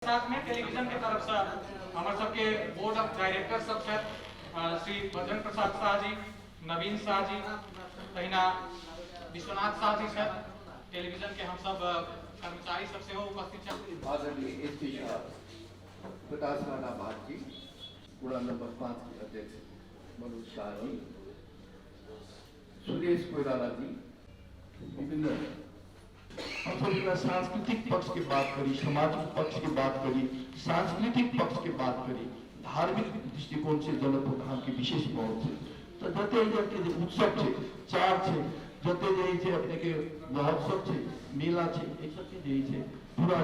साथ में टेलीविजन के तरफ से हमारे सबके बोर्ड ऑफ डायरेक्टर सब है श्री बजरंग प्रसाद शाह जी, नवीन शाह जी, तहिना विश्वनाथ शाह जी सर, टेलीविजन के हम सब कर्मचारी सबसे हो उपस्थित हैं। आदरणीय एसपी साहब प्रकाश राणा भाट जी, गुड़ा नंबर 5 के अध्यक्ष मनोज शाह जी, सुरेश कोयराला जी, विभिन्न सांस्कृतिक पक्ष की बात करी, सामाजिक पक्ष की बात करी, सांस्कृतिक पक्ष की बात करी, धार्मिक दृष्टिकोण से जनकपुर धाम की विशेष बहुत है। तो जते के उत्सव है, चार है, जते जे अपने के महोत्सव है, मेला है, ये सब के पूरा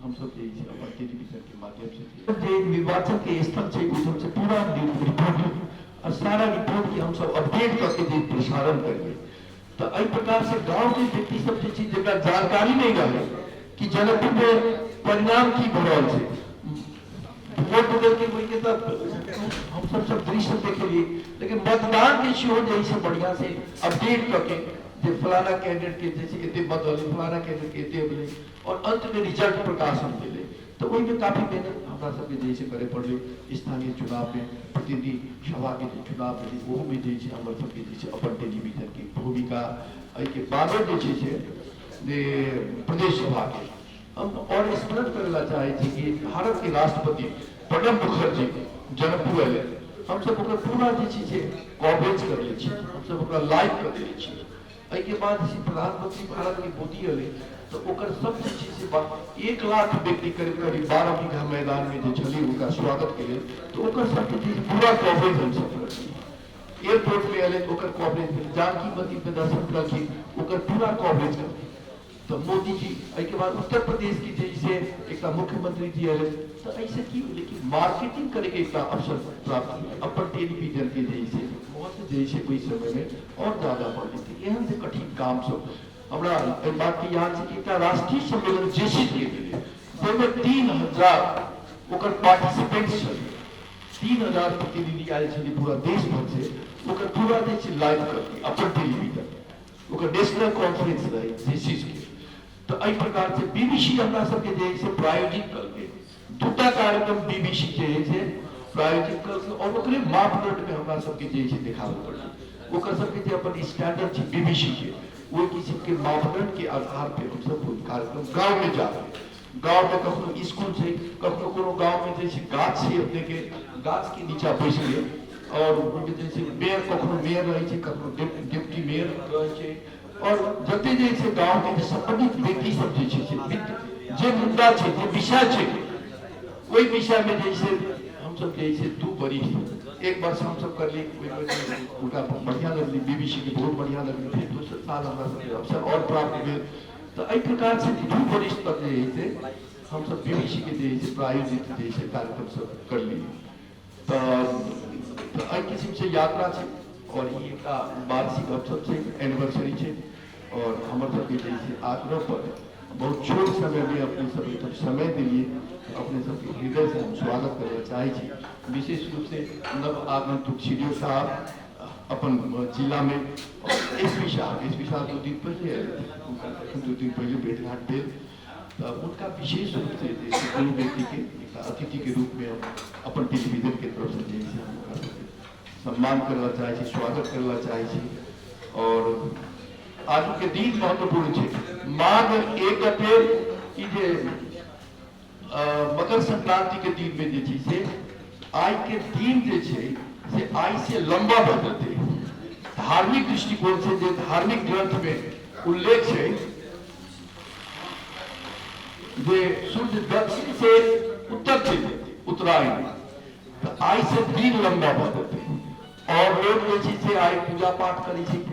हम सब अपन टेलीविजन के माध्यम से निर्वाचन के स्थल से उस से पूरा रिपोर्ट और सारा रिपोर्ट की हम सब अपडेट करके प्रसारण करिए। तो इस प्रकार से गांव के व्यक्ति सब चीज जगह जानकारी नहीं रहे कि जनकपुर में परिणाम की भरल है, वोट बदल के कोई के तब हम सब दृश्य देखे लिए, लेकिन मतदान के शो जैसे बढ़िया से अपडेट करके जे फलाना कैंडिडेट के जैसे इतने बदल, फलाना कैंडिडेट के इतने बदले और अंत में रिजल्ट प्रकाशन मिले। तो वही में काफी मेहनत हमारा सबके जैसे करे पड़े। स्थानीय चुनाव में प्रतिनिधि सभा के चुनाव में वो में जैसे हमारे सबके जैसे अपन टेलीविजन की भूमिका के बाद जैसे प्रदेश सभा के हम और स्मरण करना चाहे कि भारत के राष्ट्रपति प्रणब मुखर्जी जनकपुर अले, हम सब पूरा जैसे कवरेज कर ले, हम सब लाइव कर ले। के बाद प्रधानमंत्री भारत के मोदी अले तो सब चीज से 1 लाख व्यक्ति करीब 12 बीघा मैदान में जो चली उनका स्वागत के लिए, तो सब पूरा कवरेज हम सब रखी। एयरपोर्ट में अले कवरेज जानकी मंदिर पे दर्शन रखी पूरा कवरेज कर। तो मोदी जी के बाद उत्तर प्रदेश की जैसे एक मुख्यमंत्री जी अले तो ऐसे की लेकिन मार्केटिंग करे के एक अवसर प्राप्त अपन टेलीविजन के जैसे बहुत जैसे कोई समय में और ज्यादा बढ़ थी। एहन से कठिन काम सब हमरा बात की याद से कि राष्ट्रीय सम्मेलन जैसे के लिए जिसमें 3000 पार्टिसिपेंट्स 3000 प्रतिनिधि आए पूरा देश भर से पूरा जैसे लाइव करके अपन टेलीविजन नेशनल कॉन्फ्रेंस रहे जैसे के। तो इस प्रकार से बीबीसी हमरा सबके जैसे प्रायोजित करके 2टा कार्यक्रम बीबीसी के प्रायोजित करके और ओकरे मापदंड में हमरा सबके जैसे दिखावे पड़े। ओकर सबके अपन स्टैंडर्ड बीबीसी के वो किसी के मापदंड के आधार पे हम सब कार्यक्रम गांव में जाते, गांव में कखनो स्कूल से कखनो कोनो गांव में जैसे गाछ से अपने के गाछ के नीचा बैस गए और जैसे मेयर कखनो मेयर रहे कखनो डिप्टी मेयर रहे और जते जैसे गांव के संबंधित व्यक्ति सब जे मुद्दा है जे विषय है वही विषय में जैसे हम सब जैसे 2 बड़ी 1 वर्ष हम सब कर ली उनका बढ़िया लगली, बीबीसी की बहुत बढ़िया लगली, फिर 2 साल हमारा सबके अवसर और प्राप्त हुए। तो इस प्रकार से 2 वर्ष तक जैसे हम सब बीबीसी के जैसे प्रायोजित जैसे कार्यक्रम सब कर ली। तो एक किस्म से यात्रा है और ये का वार्षिक अवसर से एनिवर्सरी है और हमारे सबके जैसे आग्रह पर बहुत छोट समय में अपने सब समय दिलिए अपने सबके हृदय से हम स्वागत करना चाहे। विशेष रूप से नव आगंतुक सीडीओ साहब अपन जिला में एसपी साहब 2 दिन पहले 2 दिन पहले भेंटघाट भेल। उनका विशेष रूप से जैसे व्यक्ति के अतिथि के रूप में अपन टेलीविजन के तरफ से जैसे हम सम्मान करना चाहे, स्वागत करना चाहे। और आज के दिन महत्वपूर्ण है। माघ 1 अप्रैल की मकर संक्रांति के दिन में जैसे आज के दिन से आज से लंबा बदलते धार्मिक दृष्टिकोण से जो धार्मिक ग्रंथ में उल्लेख है जे सूर्य दक्षिण से उत्तर से उत्तरायण तो आज से दिन लंबा बदलते और लोग जैसे आज पूजा पाठ करे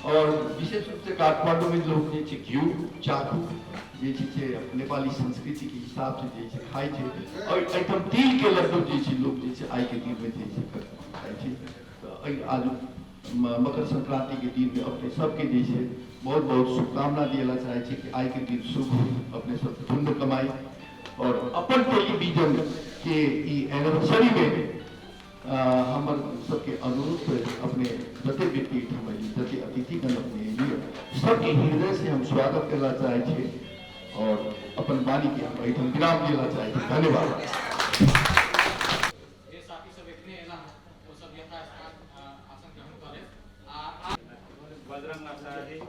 और विशेष रूप से काठमांडू में लोग जैसे घी चाकू जैसे नेपाली संस्कृति के हिसाब से जैसे खाए थे और एकदम तिल के लड्डू जैसे लोग जैसे आई के दिन में जैसे खाए थे। तो आज मकर संक्रांति के दिन में अपने सबके जैसे बहुत बहुत शुभकामना दिला चाहे कि आई के दिन शुभ अपने सब पुण्य कमाई और अपन टेलीविजन के एनिवर्सरी में हमार सबके अनुरूप अपने जते व्यक्ति जते अतिथिगण अपने सबके हृदय से हम स्वागत करना चाहे और अपन वाणी के हम एकदम विराम देना चाहिए। धन्यवाद। जे साथी सब एखने एला वो सब यथा स्थान आसन ग्रहण करे। बजरंग नरसाजी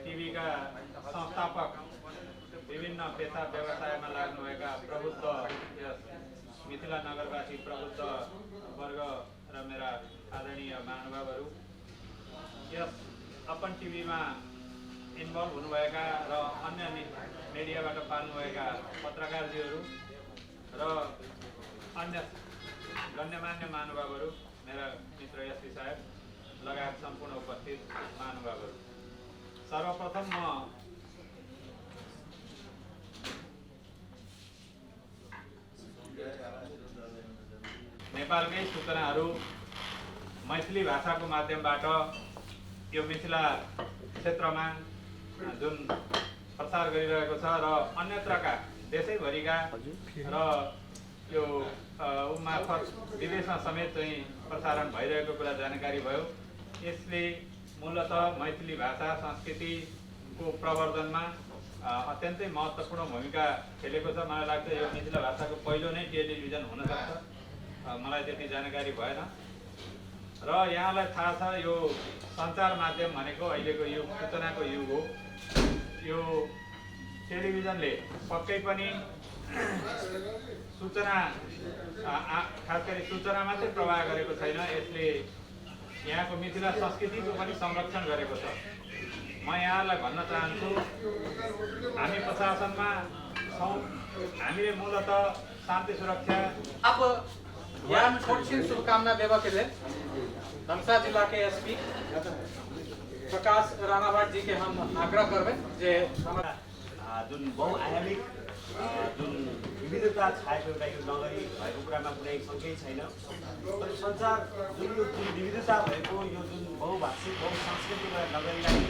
टिभी का संस्थापक, विभिन्न पेशा व्यवसायमा लाग्नुभएका प्रबुद्ध मिथिला नगरवासी प्रबुद्ध वर्ग र मेरा आदरणीय महानुभावहरू, यस अपन टिभीमा इन्भल्भ हुनुभएका र अन्य मिडियाबाट पाल्नुभएका पत्रकारजीहरू र अन्य गण्यमान्य महानुभावहरू, मेरा मित्र एसपी साहेब लगायत सम्पूर्ण उपस्थित महानुभावहरू, सर्वप्रथम म नेपालकै सूचनाहरू मैथिली भाषाको माध्यमबाट यो मिथिला क्षेत्रमा जुन प्रसार गरिरहेको छ र अन्यत्रका देशैभरिका र यो मार्फत विदेशमा समेत चाहिँ प्रसारण भइरहेको कुरा जानकारी भयो। यसले मूलतः मैथिली भाषा संस्कृतिको प्रवर्धनमा अत्यन्तै महत्त्वपूर्ण भूमिका खेलेको छ। मलाई लाग्छ यो मिथिला भाषाको पहिलो नै टेलिभिजन हुनसक्छ, मलाई त्यति जानकारी भएन। र यहाँलाई थाहा छ यो सञ्चार माध्यम भनेको अहिलेको युग सूचनाको युग हो। यो टेलिभिजनले पक्कै पनि सूचना खास गरी सूचना मात्रै प्रवाह गरेको छैन, यसले यहाँको मिथिला संस्कृतिको पनि संरक्षण गरेको छ। म यहाँलाई भन्न चाहन्छु, हामी प्रशासनमा छौँ, हामीले मूलतः शान्ति सुरक्षा। अब यहाँ छोटी शुभकामना देवा के लिए धमसा जिला के एसपी प्रकाश राणावत जी के हम आग्रह करबे जे जुन बहुआयामिक जुन विविधता छाएको एउटा यो नगरी भएको कुरामा कुनै शङ्कै छैन। तर सञ्चार जुन विविधता भएको यो जुन बहुभाषिक बहुसांस्कृतिक नगरीलाई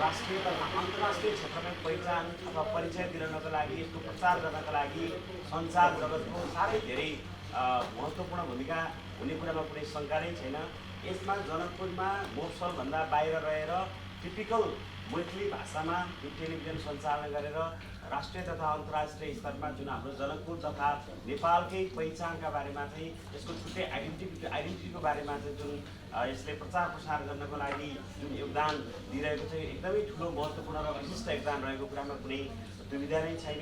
राष्ट्रिय तथा अन्तर्राष्ट्रिय क्षेत्रमा पहिचान अथवा परिचय दिनको लागि, यसको प्रचार गर्नको लागि सञ्चार जगतको साह्रै धेरै महत्त्वपूर्ण भूमिका हुने कुरामा कुनै शङ्का नै छैन। यसमा जनकपुरमा मोफसलभन्दा बाहिर रहेर टिपिकल मैथिली भाषामा यो टेलिभिजन सञ्चालन गरेर राष्ट्रिय तथा अन्तर्राष्ट्रिय स्तरमा जुन हाम्रो जनकपुर तथा नेपालकै पहिचानका बारेमा चाहिँ यसको छुट्टै आइडेन्टिटीको बारेमा चाहिँ जुन यसले प्रचार प्रसार गर्नको लागि जुन योगदान दिइरहेको छ, एकदमै ठुलो महत्त्वपूर्ण र विशिष्ट योगदान रहेको कुरामा कुनै दुविधा नै छैन।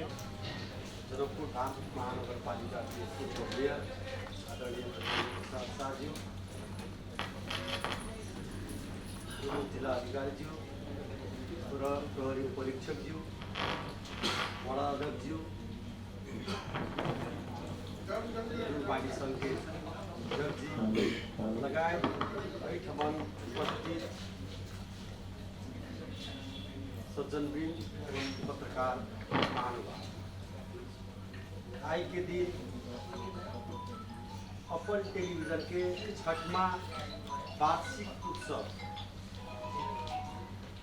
जनकपुर धाम महानगरपालिका पूर्व मेयर आदरणीय प्रसाद शाहज्यू, जिल्ला अधिकारीज्यू र प्रहरी उपरीक्षकज्यू, वडा अध्यक्षज्यू, पार्टी सङ्घीय अध्यक्षजी लगायत कई ठाउँमा उपस्थित सज्जनवृन्द एवं पत्रकार महानुभाव, आज के दिन अपन टेलीविजन के 6वां वार्षिक उत्सव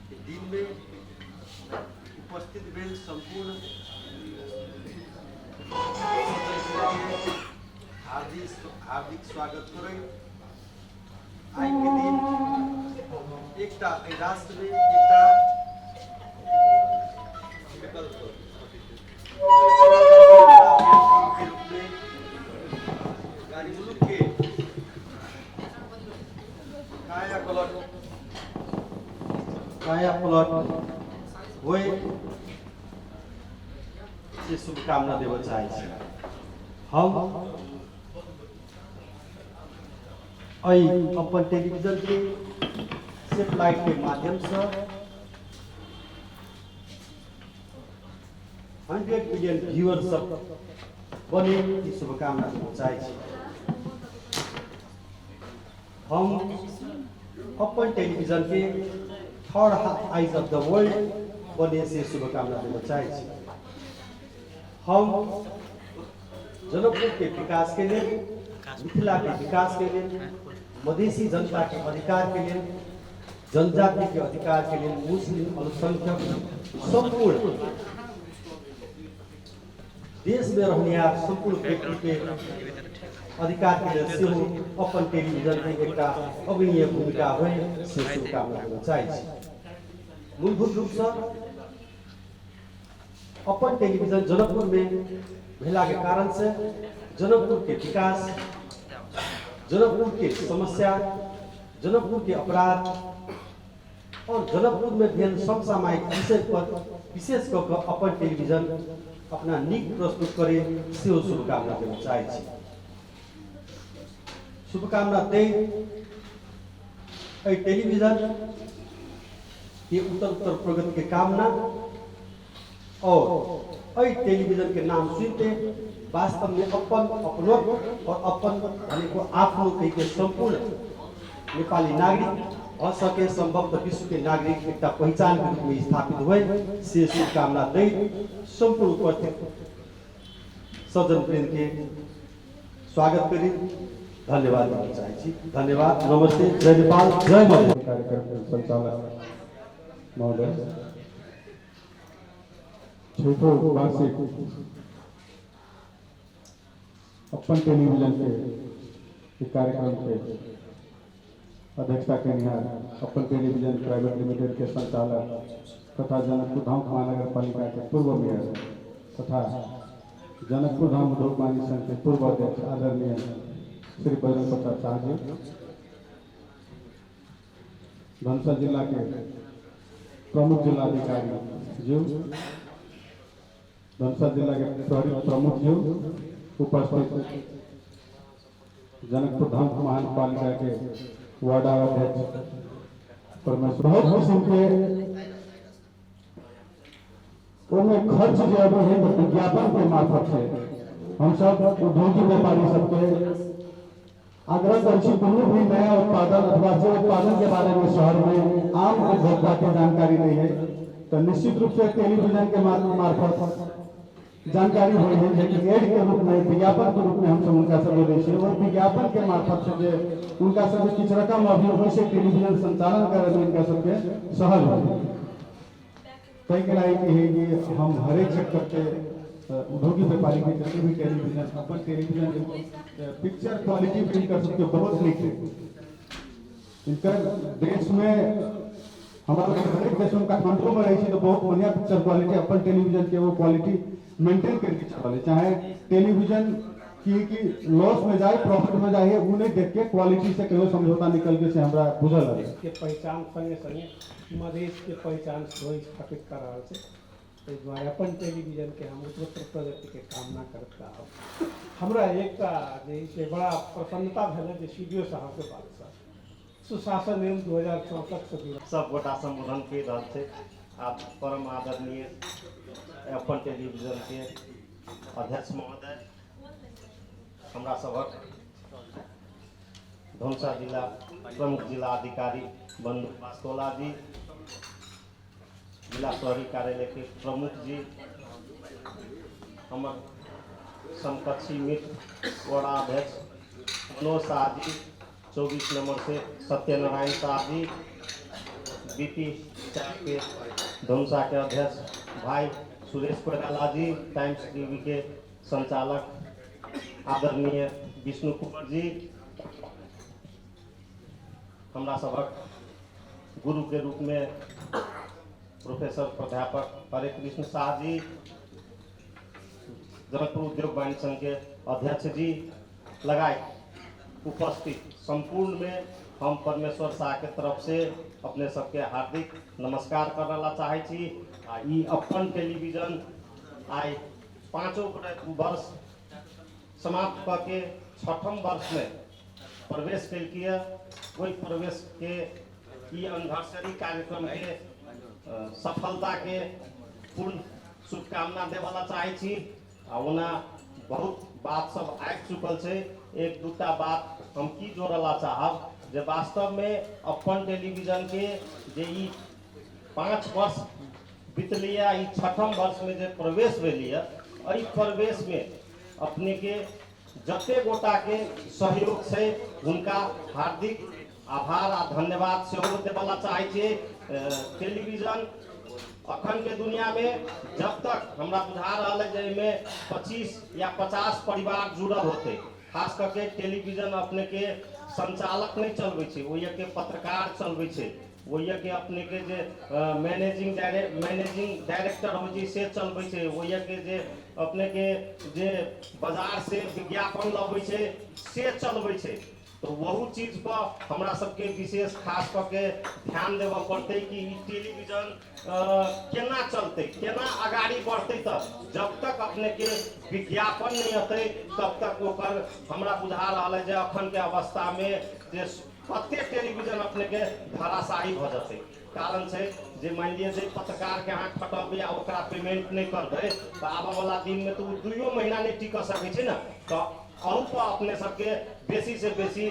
के दिन में उपस्थित भेल संपूर्ण हार्दिक स्वागत करें। आज के दिन एक राष्ट्र में मुलुक के काया पलट हुए से शुभकामना देना चाहिए। हम अपन टेलीविजन के सेटेलाइट के माध्यम से 100 मिलियन व्यूअर्स बने की शुभकामना देना चाहिए। हम अपन टेलीविजन के थर्ड आइज ऑफ द वर्ल्ड बने से शुभकामना देना चाहिए। हम जनकपुर के विकास के लिए, मिथिला के विकास के लिए, मधेसी जनता के अधिकार के लिए, जनजाति के अधिकार के लिए, मुस्लिम अल्पसंख्यक संपूर्ण देश में रहने संपूर्ण व्यक्ति के अधिकार के लिए अपन टेलीविजन में एक अग्रणीय भूमिका हुए से शुभकामना देना चाहिए। मूलभूत रूप से अपन टेलीविजन जनकपुर में भेला के कारण से जनकपुर के विकास, जनकपुर के समस्या, जनकपुर के अपराध और जनकपुर में भेल समसामयिक विषय पर विशेष कर अपन टेलीविजन अपना नीक प्रस्तुत करे से शुभकामना देना चाहे। शुभकामना दे टेलीविजन के उत्तर प्रगति के कामना और टेलीविजन के नाम सुनते वास्तव में अपनों और अपन भने को आफ्नो के संपूर्ण नेपाली नागरिक हो सके संभवतः विश्व के नागरिक एक पहचान के रूप में स्थापित हुए से शुभकामना दे संपूर्ण उपस्थित सज्जन प्रेम के स्वागत करी धन्यवाद देना चाहिए। धन्यवाद, नमस्ते, जय नेपाल, जय मधेश। कार्यक्रम संचालक महोदय, छठों वार्षिक अपन टेलीविजन के कार्यक्रम के अध्यक्षता के निहार अपन टेलीविजन प्राइवेट लिमिटेड के संचालक तथा जनकपुर धाम महानगर पालिका के पूर्व मेयर तथा जनकपुर धाम उद्योग वाणिज्य संघ के पूर्व अध्यक्ष आदरणीय श्री बजरंग प्रसाद शाह जी, धनसा जिला के प्रमुख जिलाधिकारी जी, धनसा जिला के प्रहरी प्रमुख जी, उपस्थित जनकपुर धाम महानगरपालिका के वार्ड अध्यक्ष परमेश्वर, बहुत किस्म के उनमें खर्च जो है विज्ञापन के मार्फत से हम सब उद्योगी व्यापारी सबके आग्रह कर कोनो भी नया उत्पादन अथवा जो उत्पादन के बारे में शहर में आम उपभोक्ता के जानकारी नहीं है तो निश्चित रूप से टेलीविजन के मार्फत जानकारी हुई है, लेकिन एड के रूप में विज्ञापन के रूप में हम सब उनका सब बोले और विज्ञापन के मार्फत से जो उनका सब किछ रकम अभी वैसे टेलीविजन संचालन कर उनका सबके सहज हो कई के लायक है कि हम हर एक सेक्टर के उद्योगी व्यापारी के जितने भी टेलीविजन अपन टेलीविजन पिक्चर क्वालिटी प्रिंट कर सकते बहुत नीक है। इनका देश में हमारे हरेक देश में काठमांडू में रही तो बहुत बढ़िया पिक्चर क्वालिटी अपन टेलीविजन के वो क्वालिटी मेंटेन करके चले, चाहे टेलीविजन की लॉस में जाए प्रॉफिट में जाए वो नहीं देख के क्वालिटी से कहीं समझौता निकल के से हमरा बुझल है के पहचान संगे संगे मधेश के पहचान सेहो स्थापित कर रहा है। ताहि दुआरे अपन टेलीविजन के हम उत्तर प्रगति के कामना करता हूँ। हमरा एक बड़ा प्रसन्नता भेल जे सीडीओ साहब के बात से सुशासन नियम 2064 से जुड़ा सब गोटा संबोधन के रहल थे। आप परम आदरणीय अपन टेलीविजन के अध्यक्ष महोदय, हमरा सबक धनसा जिला प्रमुख जिला अधिकारी बंधु वास्तोला जी, जिला शहरी कार्यालय के प्रमुख जी, हमर समकक्षी मित्र वार्ड अध्यक्ष मनोज शाह जी, 24 नंबर से सत्यनारायण शाह जी, बीपी के धनसा के अध्यक्ष भाई सुरेश कोइराला जी, टाइम्स टीवी के संचालक आदरणीय विष्णु कुमार जी, हमरा सबक गुरु के रूप में प्रोफेसर प्राध्यापक हरे कृष्ण शाह जी, जनकपुर उद्योग वाणिज्य संघ के अध्यक्ष जी लगाए उपस्थित संपूर्ण में हम परमेश्वर शाह के तरफ से अपने सबके हार्दिक नमस्कार करला चाहे छी। ई अपन टेलीविजन आई 5 वर्ष समाप्त करके 6ठम वर्ष में प्रवेश कल किया। वही प्रवेश के एनिवर्सरी कार्यक्रम के सफलता के पूर्ण शुभकामना देवला चाहे छी। ओना बहुत बात सब आ चुकल है, एक दूटा बात हम की जोड़ला चाहब जे वास्तव में अपन टेलीविजन के जे 5 वर्ष बीतलिया, 6ठम वर्ष में जे प्रवेश भेलिया, एहि प्रवेश में अपने के जते गोटा के सहयोग से उनका हार्दिक आभार आ धन्यवाद से देवला चाहे छे। टेलीविजन अखन के दुनिया में जब तक हमरा बुझा रहा है जैमे 25 या 50 परिवार जुड़ल होते, खास करके टेलीविजन अपने के संचालक नहीं चलवे छे, वो के पत्रकार चलवे छे। ओहिया के अपने के जे मैनेजिंग डायरेक्टर हो जी से चलबै छै, ओहिया के जे अपने के जे बाजार से विज्ञापन लबै छै से चलबै छै। तो वहू चीज पर हमरा सबके विशेष खास कऽ के ध्यान देबऽ पड़तै कि ई टेलीविजन केना चलतै, केना आगाड़ी बढ़तै। तऽ जब तक अपने के विज्ञापन नहीं अतै तब तक ओकर हमरा बुझा रहा है जे अखन के अवस्था में जे कते टेलीविजन अपने के धराशायी भऽ जेतै। कारण छै जे मान लिअ जे पत्रकार के अहाँ खटबै आ ओकरा पेमेंट नहीं करबै तऽ आबऽ वाला दिन में तो 2 महीना नहीं टिक सकै छै ना। तऽ अहू पर अपने सबके बेसी से बेसी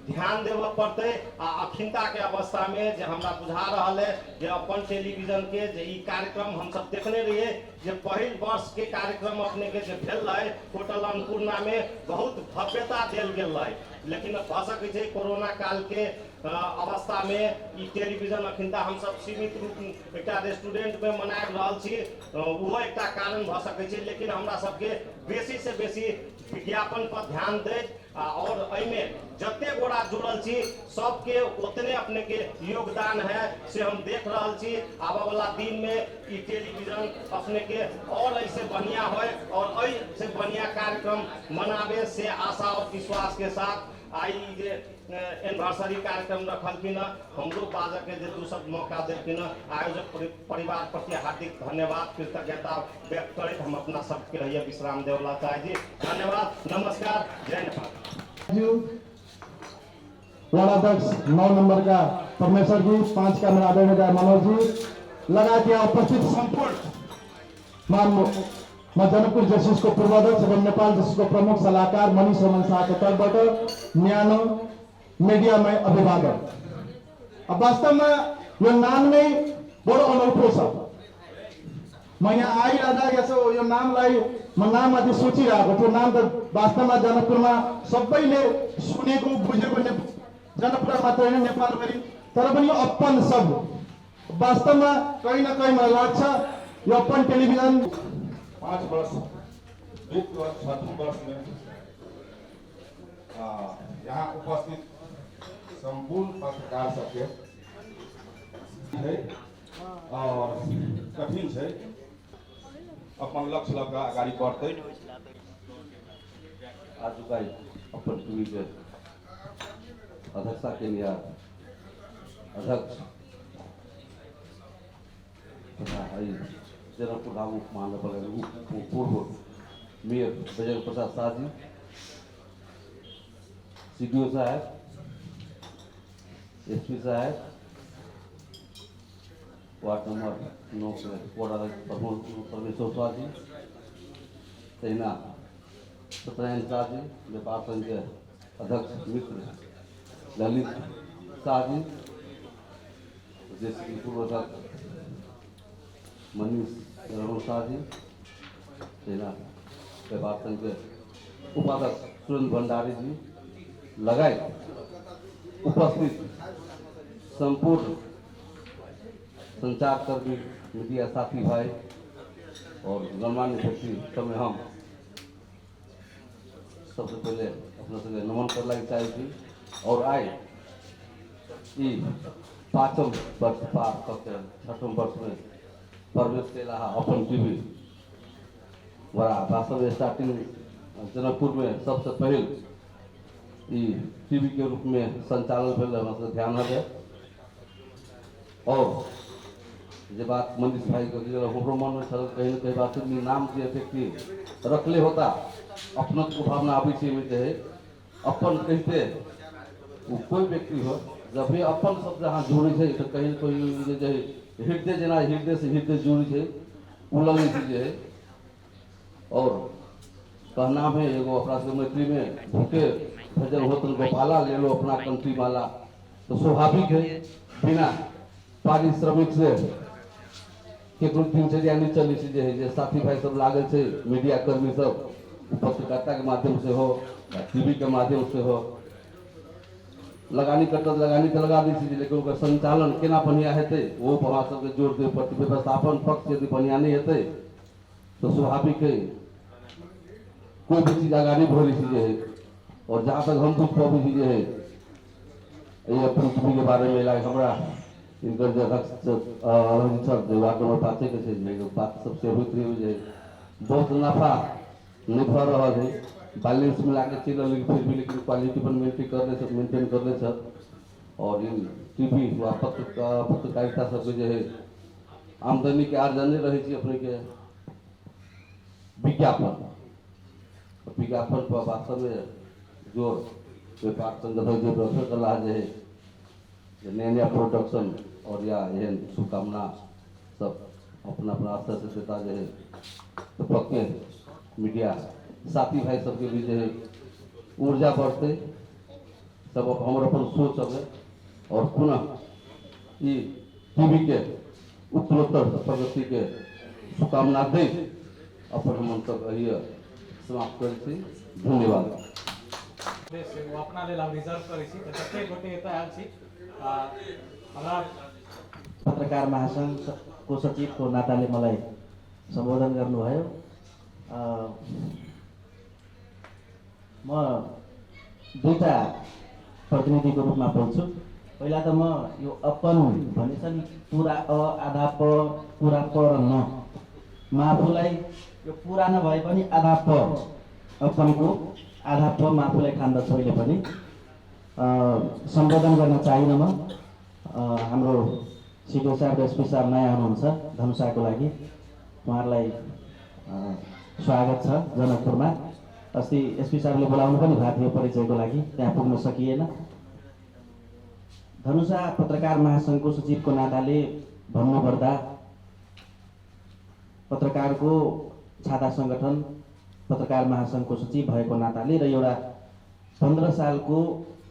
ध्यान देवऽ पड़तै। आ अखिनता के अवस्था में जे हमरा बुझा रहा है जे अपन टेलीविजन के जे ई कार्यक्रम हम सब देखने रहिए जे पहिल वर्ष के कार्यक्रम अपने के जे भेल रहे होटल अन्नपूर्णा में बहुत भव्यता देल गेल रहे। लेकिन भऽ सकै छै कोरोना काल के अवस्था में ई टेलीविजन अखिनता हम सब सीमित रूप एकटा रेस्टोरेंट में मनाबि रहल छी, ओहो एकटा कारण भऽ सकै छै। लेकिन हमरा सबके बेसी से बेसी विज्ञापन पर ध्यान दे और एहिमे जते गोरा जुड़ल छी सबके उतने अपने के योगदान है से हम देख रहल छी। आबऽ वाला दिन में ई टेलीविजन अपने के और ऐसे बढ़िया होय और ऐसे बढ़िया कार्यक्रम मनावे से आशा और विश्वास के साथ आई जे एनिवर्सरी कार्यक्रम रखलखिन हमरो बाजऽ के जे दूसर मौका देलखिन आयोजक परिवार प्रति हार्दिक धन्यवाद कृतज्ञता व्यक्त करैत हम अपना सबके लिए विश्राम देवला चाहे जी। धन्यवाद, नमस्कार, जय नेपाल। वार्डाध्यक्ष 9 नंबर का परमेश्वर जी, 5 का मेरा आदरणीय मनोज जी, लगा के उपस्थित संपूर्ण मैं जनकपुर जस्टिस को पूर्वाध्यक्ष एवं नेपाल जस्टिस को प्रमुख सलाहकार मनीष रमन शाह के तर्फबाट न्यानो मीडिया में अभिवादन। अब वास्तव में यो नाम नहीं बड़ो अनौठो छ। मैं यहाँ आइरहँदा यसो यो नामलाई म नाम अझै सोचिरहेको थियो। नाम त वास्तवमा जनकपुरमा सबैले सुनेको बुझेको जनकपुर मात्र होइन नेपालभरि, तर पनि यो अपन सब वास्तवमा कहीं न कहीं मलाई लाग्छ यो अपन टेलिभिजन 5 वर्ष वित्त वर्ष 6 वर्ष में यहाँ उपस्थित संपूर्ण पत्रकार सबके है और कठिन है अपन लक्ष्य लग आगाड़ी बढ़ते। आज का अपन टीवी के अध्यक्षता के लिए अध्यक्ष तथा जनकपुर नाम महानगर पूर्व मेयर बजरंग प्रसाद शाह जी, CDO साहब, SP साहब, वार्ड नंबर 9 के वार्ड परमेश्वर शाह जी, सेना सत्यनारायण शाह जी, व्यापार संघ के अध्यक्ष मित्र ललित शाह जी, पूर्व अध्यक्ष मनीष रमन शाह जी, सेना व्यापार संघ के उपाध्यक्ष सुरेंद्र भंडारी जी, लगायत उपस्थित संपूर्ण संचारकर्मी मीडिया साथी भाई और गणमान्य व्यक्ति सब हम सबसे पहले अपना से नमन करना चाहे थी। और आए ये 5म वर्ष पार करके 6म वर्ष में प्रवेश के अपन टीवी बड़ा वास्तव में स्टार्टिंग जनकपुर में सबसे पहले टीवी के रूप में संचालन भेल हमारे ध्यान है। और जे बात मनीष भाई को हमरो मन में कहीं न कहीं बात नाम जे व्यक्ति रखले होता अपनत्व को भावना आबै छै में है अपन कहते वो कोई व्यक्ति हो जब भी अपन सब जहाँ जुड़े है तो कहीं न कहीं जे हृदय जना हृदय से हृदय जुड़ी है उ लगे है। और कहना है एगो अपना से मैत्री में भूखे भजन होतन गोपाला ले लो अपना कंट्री वाला, तो स्वाभाविक है बिना पारिश्रमिक से केकरो दिनचर्या नहीं चली है। साथी भाई सब लागल है, मीडिया कर्मी सब पत्रकारिता के माध्यम से हो या टीवी के माध्यम से हो लगानी कटत लगानी तो लगा दी, लेकिन उनका संचालन केना बढ़िया हेतै वो हमरा सबके जोर दे पड़तै। व्यवस्थापन पक्ष यदि बढ़िया नहीं हेतै तो स्वाभाविक है कोई भी चीज आगानी बढ़ी चीज है। और जहाँ तक हम दुख पाबी चीज है ये अपन टीवी के बारे में लागे हमरा इनकर जो अध्यक्ष रंजीत सर जो वार्ड नंबर 5 के छै जे बात सबसे होइत रही जे बहुत नफा नहीं भर रहा है, बैलेंस मिला के चल रही फिर भी, लेकिन क्वालिटी पर मेंटेन कर ले और इन टीवी व पत्रकारिता सब जो है आमदनी के आर्जन रहे अपने के विज्ञापन पर वास्तव में जो व्यापार संगठन जो व्यवसाय कर रहा है नया प्रोडक्शन और या एहन शुभकामना सब अपना अपना स्तर से देता जो है, तो पक्के मीडिया साथी भाई सबके भी जो है ऊर्जा बढ़ते सब हमारे अपन सोच सब और पुनः ये टीवी के उत्तरोत्तर प्रगति के शुभकामना दे अपन मंतव्य समाप्त करै छी। धन्यवाद। वो अपना लेल रिजर्व करै छी जते गोटे एतय आयल छी हमरा पत्रकार महासंघको सचिवको नाताले मलाई सम्बोधन गर्नुभयो। म दुईटा प्रतिनिधिको रूपमा बोल्छु। पहिला त म यो अपन भनेछ नि पुरा अ आधा प पुरा प र न म आफूलाई यो पुरा नभए पनि आधा प अपनको आधा प म आफूलाई ठान्दछु अहिले पनि। सम्बोधन गर्न चाहिन म। हाम्रो सिडिओ साहब र एसपी साहब नयाँ हुनुहुन्छ धनुषाको लागि, उहाँहरूलाई स्वागत छ जनकपुरमा। अस्ति एसपी साहबले बोलाउनु पनि भएको थियो परिचयको लागि, त्यहाँ पुग्न सकिएन। धनुषा पत्रकार महासंघको सचिवको नाताले भन्नुपर्दा पत्रकारको छाता संगठन पत्रकार महासंघको सचिव भएको नाताले र एउटा 15 सालको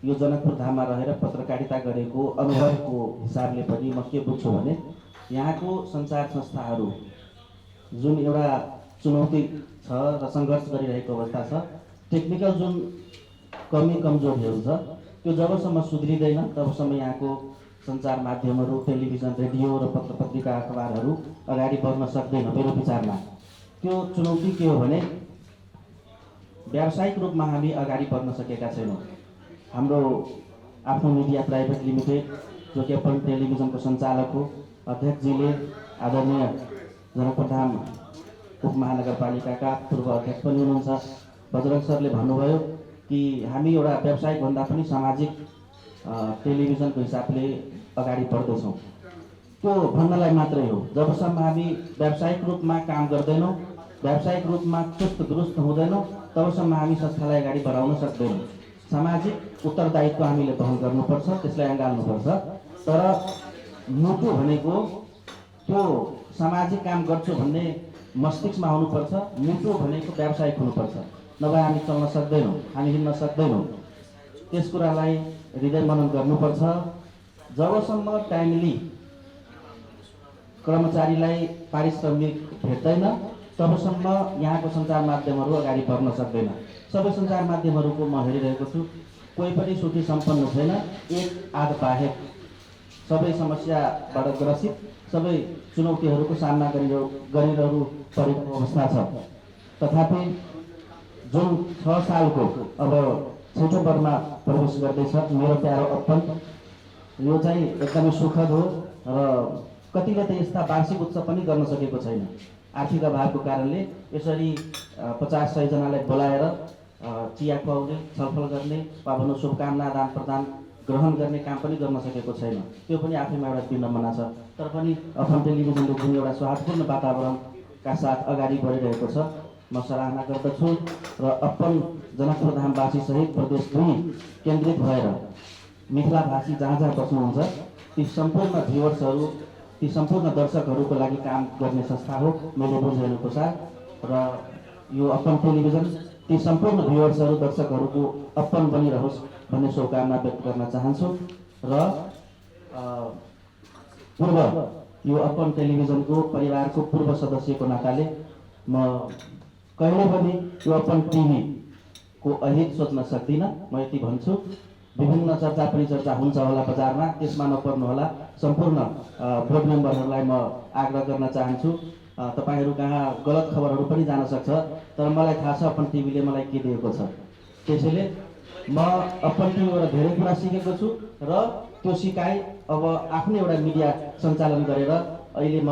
यो जनकपुर धाममा रहेर पत्रकारिता गरेको अनुभवको हिसाबले पनि म के बुझ्छु भने यहाँको सञ्चार संस्थाहरू जुन एउटा चुनौती छ र सङ्घर्ष गरिरहेको अवस्था छ, टेक्निकल जुन कमी कमजोरीहरू छ त्यो जबसम्म सुध्रिँदैन तबसम्म यहाँको सञ्चार माध्यमहरू टेलिभिजन रेडियो र पत्र पत्रिका अखबारहरू अगाडि बढ्न सक्दैन। मेरो विचारमा त्यो चुनौती के हो भने व्यावसायिक रूपमा हामी अगाडि बढ्न सकेका छैनौँ। हाम्रो आफ्नो मिडिया प्राइभेट लिमिटेड जो कि अपन टेलिभिजनको सञ्चालक हो, अध्यक्षजीले आदरणीय जनकपुर धाम उपमहानगरपालिकाका पूर्व अध्यक्ष पनि हुनुहुन्छ बजरंग सरले भन्नुभयो कि हामी एउटा व्यावसायिक भन्दा पनि सामाजिक टेलिभिजनको हिसाबले अगाडि बढ्दैछौँ। त्यो भन्नलाई मात्रै हो। जबसम्म हामी व्यावसायिक रूपमा काम गर्दैनौँ, व्यावसायिक रूपमा चुस्त दुरुस्त हुँदैनौँ, तबसम्म हामी संस्थालाई अगाडि बढाउन सक्दैनौँ। सामाजिक उत्तरदायित्व हामीले वहन गर्नुपर्छ, त्यसलाई अँगाल्नुपर्छ। तर मुटु भनेको त्यो सामाजिक काम गर्छु भन्ने मस्तिष्कमा हुनुपर्छ, मुटु भनेको व्यावसायिक हुनुपर्छ, नभए हामी चल्न सक्दैनौँ, हामी हिँड्न सक्दैनौँ। त्यस कुरालाई हृदय मनन गर्नुपर्छ। जबसम्म टाइमली कर्मचारीलाई पारिश्रमिक भेट्दैन तबसम्म यहाँको सञ्चार माध्यमहरू अगाडि बढ्न सक्दैन। सबै सञ्चार माध्यमहरूको म हेरिरहेको छु, कोही पनि सुखी सम्पन्न छैन, एक आध बाहेक सबै समस्याबाट ग्रसित, सबै चुनौतीहरूको सामना गरिरहनु परेको अवस्था छ। तथापि जुन 6 सालको अब 6औं वर्षमा प्रवेश गर्दैछ मेरो प्यारो अपन, यो चाहिँ एकदमै सुखद हो र कतिले त यस्ता वार्षिक उत्सव पनि गर्न सकेको छैन आर्थिक अभावको कारणले। यसरी 50-100 जनालाई बोलाएर चिया खुवाउने, छलफल गर्ने वा भनौँ शुभकामना आदान प्रदान ग्रहण गर्ने काम पनि गर्न सकेको छैन। त्यो पनि आफैमा एउटा विडम्बना छ। तर पनि अपन टेलिभिजनले जुन एउटा सौहार्दपूर्ण वातावरणका साथ अगाडि बढिरहेको छ म सराहना गर्दछु र अपन जनकपुर धामवासी सहित प्रदेश 2 केन्द्रित भएर मिथिला भाषी जहाँ जहाँ बस्नुहुन्छ ती सम्पूर्ण भ्युअर्सहरू, ती सम्पूर्ण दर्शकहरूको लागि काम गर्ने संस्था हो मैले बुझेअनुसार। र यो अपन टेलिभिजन ती सम्पूर्ण भ्युअर्सहरू दर्शकहरूको अपन बनिरहोस् भन्ने शुभकामना व्यक्त गर्न चाहन्छु। र पूर्व यो अपन टेलिभिजनको परिवारको पूर्व सदस्यको नाताले म कहिले पनि यो अपन टिभीको अहित सोच्न सक्दिनँ। म यति भन्छु, विभिन्न चर्चा परिचर्चा हुन्छ होला बजारमा, त्यसमा नपर्नु होला। सम्पूर्ण बोर्ड मेम्बरहरूलाई म आग्रह गर्न चाहन्छु, तपाईहरू कहाँ गलत खबरहरू पनि जान सक्छ, तर मलाई थाहा छ अपन टिभीले मलाई के दिएको छ। त्यसैले म अपन टिभीबाट धेरै कुरा सिकेको छु र त्यो सिकाइ अब आफ्नै एउटा मिडिया सञ्चालन गरेर अहिले म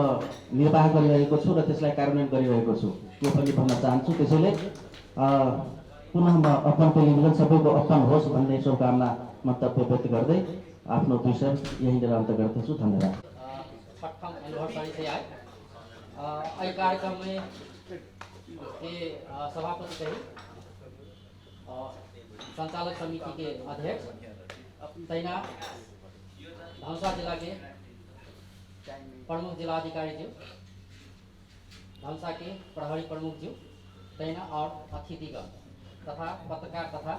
निर्वाह गरिरहेको छु र त्यसलाई कार्यान्वयन गरिरहेको छु, त्यो पनि भन्न चाहन्छु। त्यसैले पुनः म अपन टेलिभिजन सबैको अपन होस् भन्ने शुभकामना मन्तव्य व्यक्त गर्दै आफ्नो दुई शब्द यहीँनिर अन्त गर्दछु। धन्यवाद। छठम एनिवर्सरी से आए अई कार्यक्रम में के सभापति कही संचालक समिति के अध्यक्ष तैना धनुषा जिला के प्रमुख जिलाधिकारी जी, धनुषा के प्रहरी प्रमुख जी तैना और अतिथिगण तथा पत्रकार तथा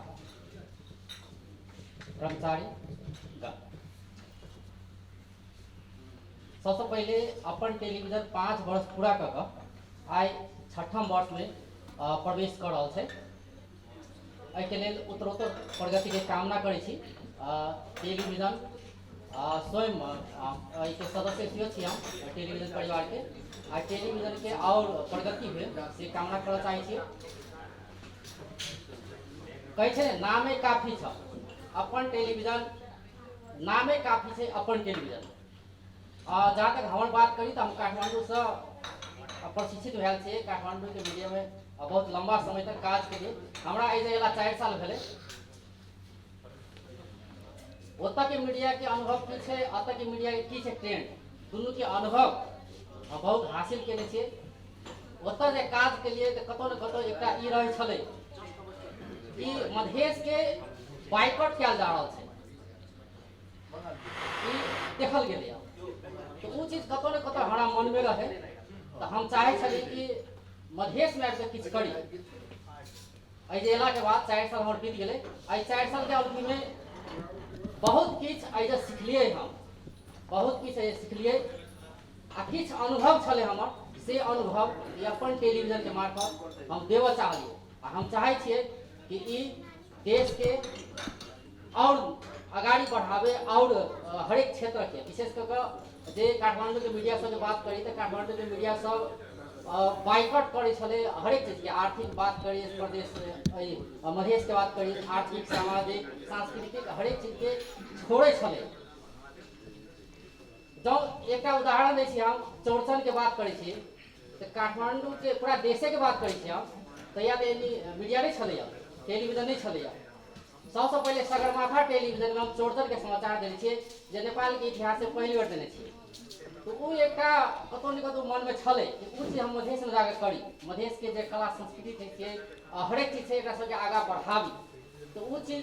कर्मचारी गण। सबसे पहले अपन टेलीविजन 5 वर्ष पूरा कर आइ 6ठम वर्ष में प्रवेश कर रहा है। एहिके लेल उत्तरोत्तर प्रगति के कामना करै छी। टेलीविजन स्वयं के सदस्य छी हम टेलीविजन परिवार के, आ टेलीविजन के और प्रगति हुए से कामना करना चाहे छी। कहै छै नामे काफी छ, अपन टेलीविजन नामे काफी छै अपन टेलीविजन। जहाँ तक हमार बात करी तो हम काठमांडू से प्रशिक्षित भेल छे। काठमांडू के मीडिया में बहुत लंबा समय तक काज के लिए हमरा अला 4 साल भेले। ओतऽ के मीडिया के अनुभव की छै, अतऽ के मीडिया के की छै ट्रेंड, दुनू के अनुभव बहुत हासिल केने छियै। ओतऽ जे काज के लिए कतौ न कतौ एकटा ई रहै छलै कि मधेश के बाइकआउट कयल जा रहल छै, ई देखल गेलै। तो वो चीज कतौ न कतौ हमारा मन में रहे तो हम चाहे छलिए कि मधेश में आबि किछु करी। अला के बाद 4 साल हमारे बीत गए। 4 साल के अवधि में बहुत किछु अइजे सिखलिए, हम बहुत किछु सिखलिए आ किछु अनुभव छले हमर, से अनुभव अपन टेलीविजन के मार्फत हम देव चाहलिए। हम चाहे छिए कि ई देश के और आगाड़ी बढ़ावे और हरेक क्षेत्र के विशेष कर जे काठमांडू के मीडिया से बात करी तो काठमांडू के मीडिया सब बाइकआउट करे छले हरेक चीज के। आर्थिक बात करी, प्रदेश मधेश के बात करी, आर्थिक सामाजिक सांस्कृतिक हरेक चीज के छोड़े छले। जो एक उदाहरण दै छी, हम चौड़चन के बात करी छी तो काठमांडू के पूरा देशे के बात करी छी हम, तो या मीडिया नहीं छले, टेलीविजन नहीं छले। सबसे पहले सगरमाथा टेलीविजन में हम चौड़चन के समाचार देने छे, जे नेपाल के इतिहास से पहली बार देने छे। तो वो एक कतौ न कतौ मन में छले कि उ चीज हम मधेश में जाकर करी, मधेश के जे कला संस्कृति छै हरेक चीज छै एकरा सबके आगा बढ़ाबी। तो वो चीज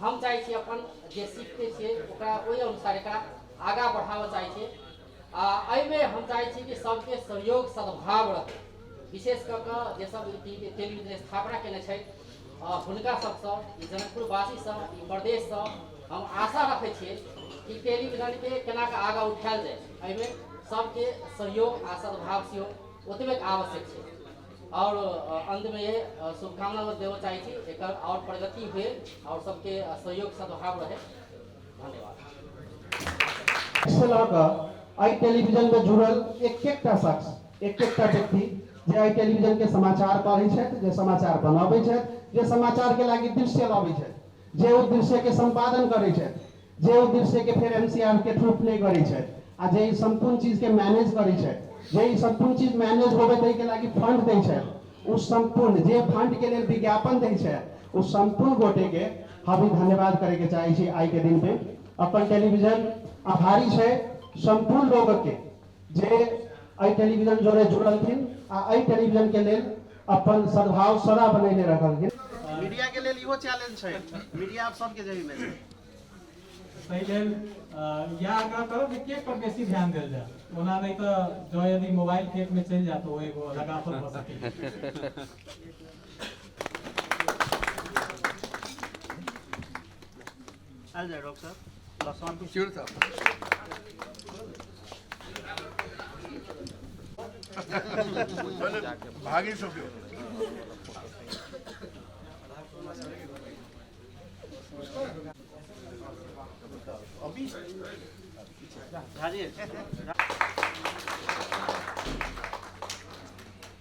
हम चाहे छी अपन जे सीखते छियै ओकरा ओहि अनुसार एकरा आगा बढ़ावा चाहे छी। एहि में हम चाहे छी कि सबके सहयोग सद्भाव रहे, विशेष कऽ जे सब टेलीविजन स्थापना केने छै हुनका सबसँ जनकपुरवासी से प्रदेश से हम आशा रखे छिए कि टेलीविजन के केना के आगा उठायल जाए। एहिमे सबके सहयोग आ सद्भाव सेहो ओतबे आवश्यक है। और अंत में ये शुभकामना देव चाहे छी एक और प्रगति हुए और सबके सहयोग सद्भाव रहे। धन्यवाद। आई टेलीविजन में जुड़ल एक-एकटा शख्स, एक-एकटा व्यक्ति जे आई टेलीविजन के समाचार पढ़ै छथि, जे समाचार बनाबै छथि, जे समाचार के लागी दृश्य लाबै छथि, जे ओ दृश्य के संपादन करै छथि, जे ओ दृश्य के फिर MCR के थ्रू प्ले करै छथि, आ जे ई संपूर्ण चीज के मैनेज करै छथि, जे ई संपूर्ण चीज मैनेज होबे तै के लागी फंड दै छथि, उस संपूर्ण जे फंड के लेल विज्ञापन दै छथि, उस संपूर्ण गोटे के हम धन्यवाद करे के चाहे छी। आई के दिन पे अपन टेलीविजन आभारी है संपूर्ण लोग के जे आई टेलीविजन जोड़े जुड़लखिन आ आई टेलीविजन के लेल अपन सद्भाव सदा बनैले रखलखिन। मीडिया के लेल इहो चैलेंज है, मीडिया आप सबके जही में सही लेल या आग्रह करो कि केक पर बेसी ध्यान देल जाए, ओना नहीं तो जो यदि मोबाइल केक में चल जाए तो वो एगो लगावत हो सके। आ जाए डॉक्टर साहब, लक्ष्मण श्योर साहब भागी सबके अभी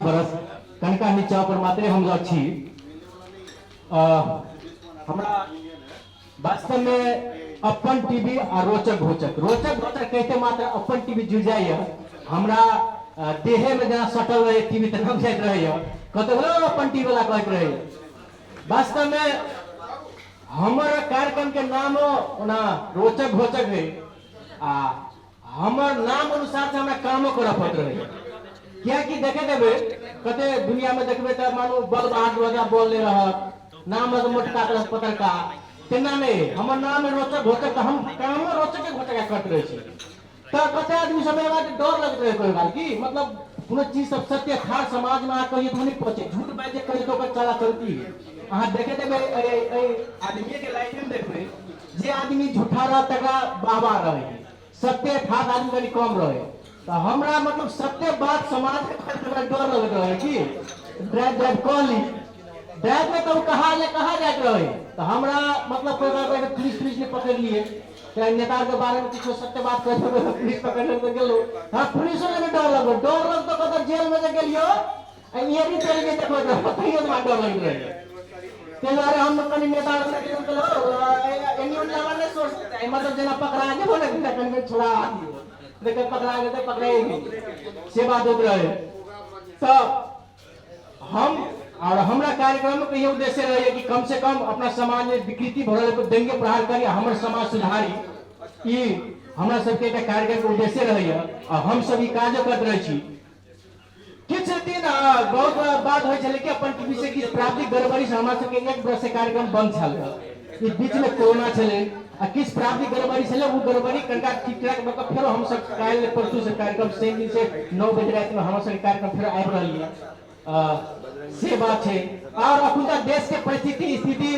बरस कनका नीचा पर मात्रे हम छी। हमरा वास्तव में अपन टीवी और रोचक घोचक कहते मात्र अपन टीवी जुड़ जाइए हमरा देहे में जहाँ सटल रहे टीवी तक जाइत रहे कत अपन टीवी वाला कहते रहे। वास्तव में हमारे कार्यक्रम के नाम ओना रोचक घोचक है आ हमर नाम अनुसार से हमें कामो करऽ पड़त रहे। क्या कि देखे देवे कते दुनिया में देखबे तो मानो बल बहादुर वाला बोल ले रहा नाम मोटका पत्रका तेना नहीं हमर नाम रोचक घोचक हम कामो रोचक घोचक करते रहे छी। तो कते आदमी सब डर लगत रहे कोई बात की मतलब कोनो चीज सब सत्य था समाज में कहिए तो नहीं पहुंचे झूठ बाजे कहिए तो चला चलती है। अहाँ देखे देवे आदमी के लाइन में देखबे जे आदमी झूठा रह तकरा बाबा रहे सत्य ठाक आदमी कनी कम रहे। तो हमरा मतलब सत्य बात समाज के डर लगत रहे कि ड्राइव कहली ड्राइव में तो कहा जात रहे। तो हमरा मतलब कोई पुलिस ने पकड़ लिए नेता के बारे में कुछ सत्य बात कर पुलिस पकड़ने तो गेलो हाँ पुलिस ने डर लग तो कदर जेल में जे गेलियो ये भी चल के देखो तइयो में डर लग रहे। ते बारे हम कनी नेता के एनियो लेवल ने सोच मतलब जना पकड़ा जे बोले कनी में छोड़ा देखे पकड़ा गए तो पकड़े से बात होत रहे। तो हम और हमारा कार्यक्रम के ये उद्देश्य रहे कि कम से कम अपना समाज में विकृति भरल को देंगे प्रहार करी हमारे समाज सुधारी ई हमरा सबके एक कार्यक्रम के उद्देश्य रहे और हम सभी कार्य करते रहे छी। किछ दिन बहुत बात हो चले कि अपन टीवी से किछ प्राप्ति गड़बड़ी से हमरा सबके एक वर्ष से कार्यक्रम बंद छल इस बीच में कोरोना चले आ किछ प्राप्ति गड़बड़ी चले वो गड़बड़ी कनका ठीक ठाक मतलब फिर हम सब काल परसों से कार्यक्रम सेम दिन से 9 बजे रात में हमरा सब कार्यक्रम फिर आबि रहल है से बात है। और अखुनका देश के परिस्थिति स्थिति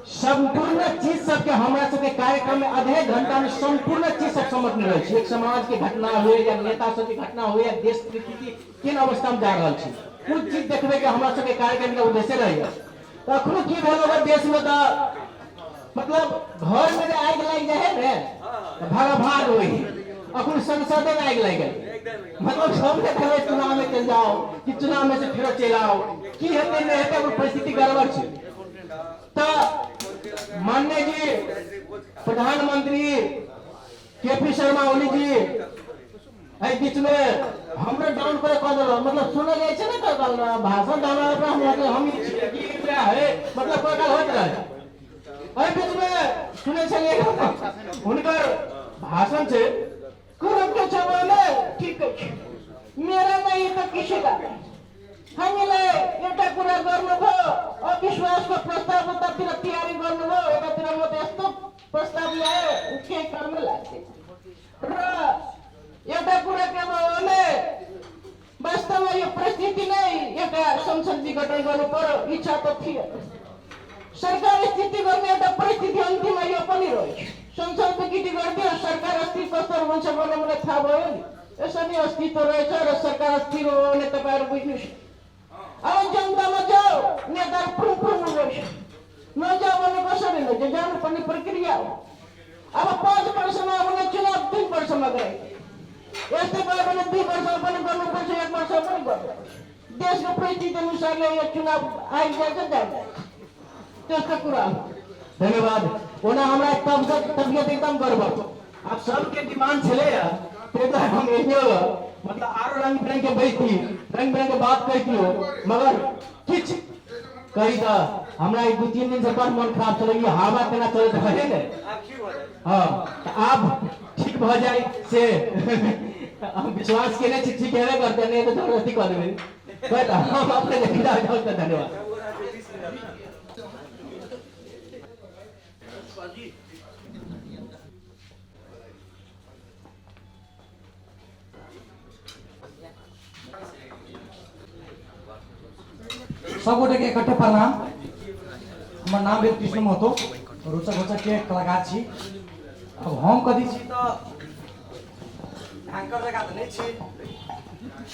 संपूर्ण चीज सबके हमरा सबके कार्यक्रम में आधे घंटा में संपूर्ण चीज सब समझ में रहे एक समाज के घटना हुए या नेता सब के घटना हुए या देश परिस्थिति किन अवस्था में जा रहा है कुछ चीज देखबे के हमरा सबके कार्यक्रम के उद्देश्य रहे। तो अखनो की भेल होगा देश में तो मतलब घर में आग लग जाए ने भागा भाग होई अखन संसद में आग लग गई मतलब सब देखे चुनाव में चल जाओ कि चुनाव में से फिर चल आओ की हेते नहीं हेते वो परिस्थिति गड़बड़ छे। तो माननीय जी प्रधानमंत्री केपी शर्मा ओली जी एहि बीच में हमरे डाउन करे कह दलो मतलब सुने जाय छै ना तो भाषण देना हम है मतलब कोई काल होत रहे एहि बीच में सुने छलिए हुनकर भाषण छै करब के छवाले ठीक है मेरा नहीं तो किसी का हामीले एउटा कुरा गर्नुभयो अविश्वासको प्रस्ताव उतातिर तयारी गर्नुभयो एकातिर म त यस्तो प्रस्ताव ल्याए केही कर्म लाग्छ र एउटा कुरा के भयो भने वास्तवमा यो परिस्थिति नै एउटा संसद विघटन गर्नु पर्यो इच्छा त थियो सरकार स्थिति गर्ने एउटा परिस्थिति अन्तिममा यो पनि रह्यो संसद विघटन गरिदियो सरकार अस्थिर कस्तो हुन्छ भन्ने मलाई थाहा भयो नि यसरी अस्तित्व रहेछ र सरकार अस्थिर हो भने तपाईहरु बुझ्नुस् अब जनतामा जाओ नेता पुरुष नजाओ भने कसरी नजाओ जानुपर्ने प्रक्रिया हो। अब 5 वर्षमा हुने चुनाव 3 वर्षमा गए यस्तै भयो भने 2 वर्षमा पनि गर्नुपर्छ 1 वर्षमा पनि गर्नुपर्छ देशको परिस्थिति अनुसारले यो चुनाव आइसकेको जान्छ त्यसको कुरा हो। धन्यवाद ओना हमरा तबियत एकदम गड़बड़ आप सबके डिमांड छले तो हम एहियो मतलब आरो रंग बिरंग के बैठी रंग बिरंग के बात कहती हो मगर किछ कही तो हमरा 2-3 दिन से बड़ मन खराब चल हवा तेना चलत रहे ने हां आप ठीक भ जाए से हम विश्वास केने छी ठीक हेबे करते नहीं तो जबरदस्ती कर देबे बट हम अपने देखिदा जाओ। धन्यवाद। सबगोटे के इकट्ठे प्रणाम। हमार नाम है कृष्ण महतो रोचक घोचक के कलाकार छी। अब हम कदी छी तो एंकर जगह तो नहीं छी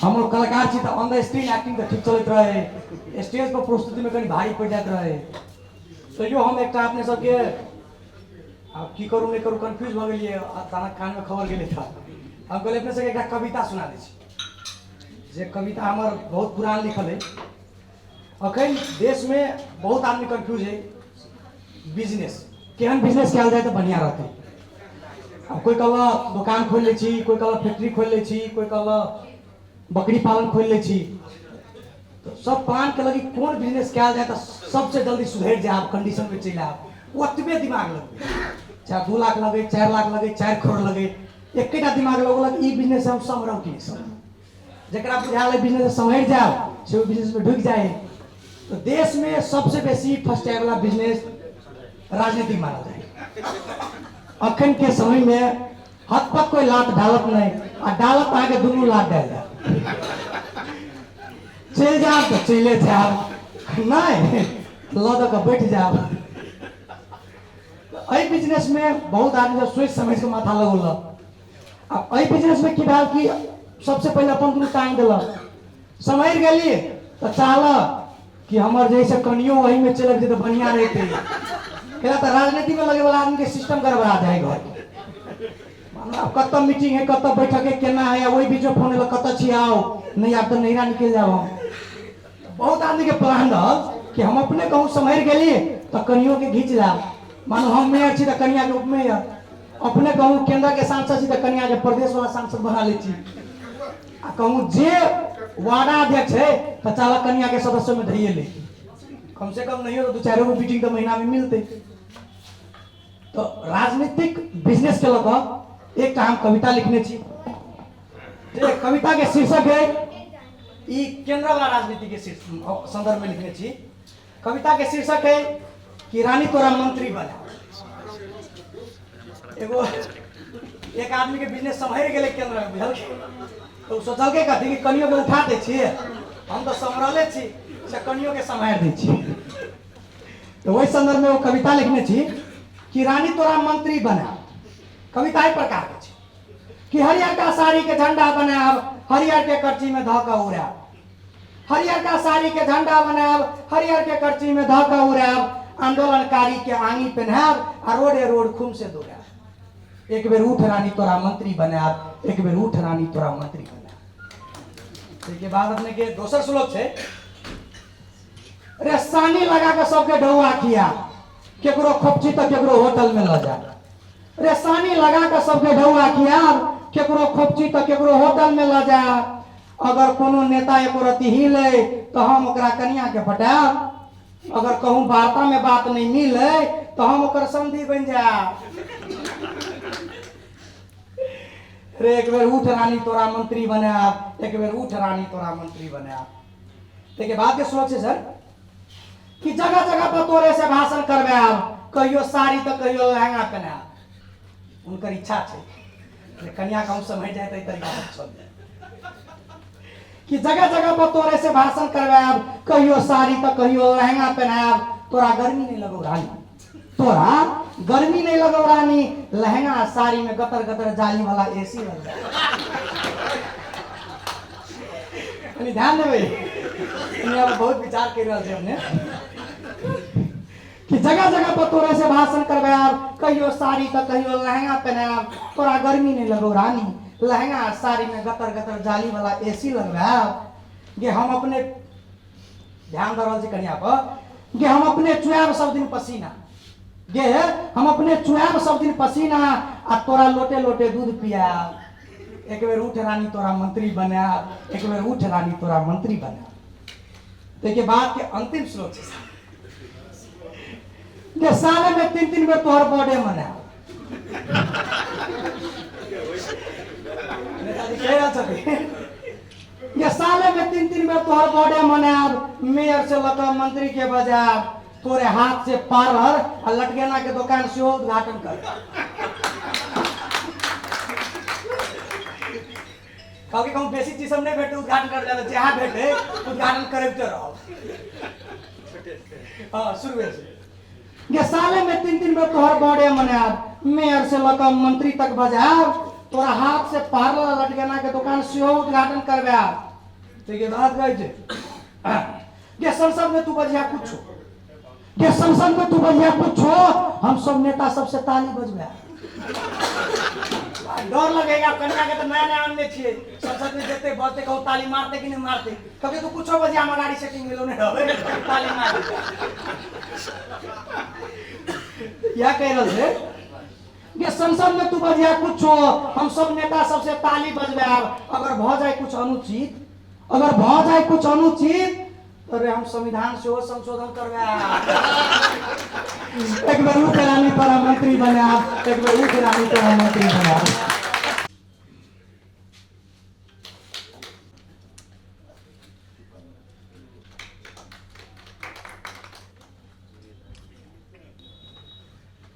हम लोग कलाकार छी तो ऑन द स्क्रीन एक्टिंग तो ठीक चलत रहे स्टेज पर प्रस्तुति में कहीं भारी पड़ जात रहे तो यो हम एक अपने सबके अब की करूं नहीं करूं कंफ्यूज भ गेलिए अचानक कान में खबर गेले था हम कहले अपने से एक कविता सुना दे छी जे कविता हमार बहुत पुरान लिखल है। अखन देश में बहुत आदमी कंफ्यूज है बिजनेस केहन बिजनेस कयल जाए तो बढ़िया रहते। अब कोई कहला दुकान खोल ले छी, कोई कहला फैक्ट्री खोल ले छी, कोई कहला बकरी पालन खोल ले छी। तो सब प्लान के लगी कौन बिजनेस कयल जाए तो सबसे जल्दी सुधर जाए, कंडीशन में चल आए, ओतबे दिमाग लगे, चाहे 2 लाख लगे, 4 लाख लगे, 4 करोड़ लगे, एक दिमाग लगल ई बिजनेस हम समरम कि जरा बुझाल बिजनेस समझ जाओ से बिजनेस में ढुक जाए। तो देश में सबसे बेसी फंसाए वाला बिजनेस राजनीतिक माना जाए। अखन के समय में हद तक कोई लात डालत नहीं, आ डालत आगे दोनों लात डाल जाए, चल जाओ तो चले जाओ, नहीं लद के बैठ जाओ। अई बिजनेस में बहुत आदमी जब सोच समझ के माथा लगल। अब अई बिजनेस में की भेल कि सबसे पहले अपन दुनू टांग दिल, समझ गए तो चाहल कि हमार जैसे कनियो वही में चल जाए तो बढ़िया रहते। क्या तो राजनीति में लगे वाला आदमी के सिस्टम गड़बड़ा जाएगा। अब कत मीटिंग है, कत बैठक है, केना है, वही बीच में फोन कत छी आओ, नहीं आप तो नैरा निकल जाओ। बहुत आदमी के प्लान रहा कि हम अपने कहूँ समझ गए तो कनियों के घींच जाओ। मानो हम मेयर छी तो कनिया के उपमेयर, अपने कहूँ केंद्र के सांसद छी तो कनिया के प्रदेश वाला सांसद बना ले छी। कहूँ जे वार्डा अध्यक्ष है तो चाला कनिया के सदस्य में धैये ले, कम से कम नहीं हो तो 2-4 गो मीटिंग तो महीना में मिलते। तो राजनीतिक बिजनेस के लग एक हम कविता लिखने छी। कविता के शीर्षक है ई केंद्र वाला राजनीति के संदर्भ में लिखने छी। कविता के शीर्षक है कि रानी तोरा मंत्री बना। एगो एक आदमी के बिजनेस संभर गए केंद्र में, बुझल तो सोचल के कथी कि कनियो के उठा दे छी, हम तो संभरले छी से कनियो के संभार दे छी। तो वही संदर्भ में वो कविता लिखने छी कि रानी तोरा मंत्री बना। कविता ही प्रकार के छी कि हरियर का साड़ी के झंडा बनाब, हरियर के करची में धक उड़ाब, हरियर का साड़ी के झंडा बनाब, हरियर के करची में धक उड़ाब, आंदोलनकारी के आंगी पहनाब आ रोडे रोड खून से दौड़ाब। एक बेर उठ रानी तोरा मंत्री बनाब, एक बेर उठ रानी तोरा मंत्री बनाब। इसके बाद अपने के दोसर श्लोक है, रे सानी लगा के सबके ढौआ किया, केकरो खोपची तो केकरो होटल में ल जा। रे सानी लगा के सबके ढौआ किया, केकरो खोपची तो केकरो होटल में ल जा। अगर कोनो नेता एको रति हिले तो हम ओकरा कन्या के पटाब, अगर कहूँ वार्ता में बात नहीं मिले तो हम ओकर संधि बन जा। रे एक बेर उठ रानी तोरा मंत्री बनाब, एक बेर उठ रानी तोरा मंत्री बनाब। के बाद के श्लोक से सर कि जगह जगह पर तोरे से भाषण करबाब, कहियो साड़ी तो कहियो लहंगा पहनाब। उनकर इच्छा है कन्या कहूँ समझ जाए तो तरीका चल जाए कि जगह जगह पर तोरे से भाषण करवाब, कहियो साड़ी तो कहियो लहंगा पहनाब। तोरा गर्मी नहीं लगो रानी, तोरा गर्मी नहीं लगो रानी, लहंगा साड़ी में गतर गतर जाली वाला एसी लग जाए। ध्यान देवे, बहुत विचार कर रहे हमने कि जगह जगह पर तोरे से भाषण करवाब, कहियो साड़ी तो कहियो लहंगा पहनाब। तोरा गर्मी नहीं लगो रानी, लहंगा साड़ी में गतर गतर जाली वाला एसी लगवाब। ये हम अपने ध्यान दे रहा कन्या पर, ये हम अपने चुआब सब दिन पसीना, ये हम अपने चुआब सब दिन पसीना आ तोरा लोटे लोटे दूध पियाब। एक बेर उठ रानी तोरा मंत्री बनाब, एक बेर उठ रानी तोरा मंत्री बनाब। तो के बाद के अंतिम श्लोक है कि साले में 3-3 बेर तोहर बर्थडे मनाब। ये साले में 3-3 बेर तोहर बर्थडे मनाब, मेयर से लगा मंत्री के बजाब, तोरे हाथ से पार्लर और लटकेना के दुकान से उद्घाटन कर। कभी कहूँ बेसी चीज सब नहीं भेटे उद्घाटन कर जाए, जहाँ भेटे उद्घाटन करते रहो। हाँ शुरू से ये साले में 3-3 बेर तोहर बर्थडे मनाब, मेयर से लगा मंत्री तक बजाब, तोरा हाथ से पार्लर लटकेना के दुकान से उद्घाटन करवाब। ठीक है बात कहे ये संसद में तू बजिया कुछ, ये संसद में तू बजिया कुछ, हम सब नेता सबसे ताली बजबा। डर लगेगा कन्या के तो नया नया आने छे, संसद में जेते बजते कहू ताली मारते कि नहीं मारते, कभी तो कुछ बजिया हम गाड़ी सेटिंग मिलो नहीं ताली मार। क्या कह रहे थे कि संसद में तू बजिया कुछ हो, हम सब नेता सबसे ताली बजवाब, अगर भ जाए कुछ अनुचित अरे हम संविधान से वो संशोधन करवा एक बार ऊ करानी पर मंत्री बना, एक बार ऊ करानी पर मंत्री बना।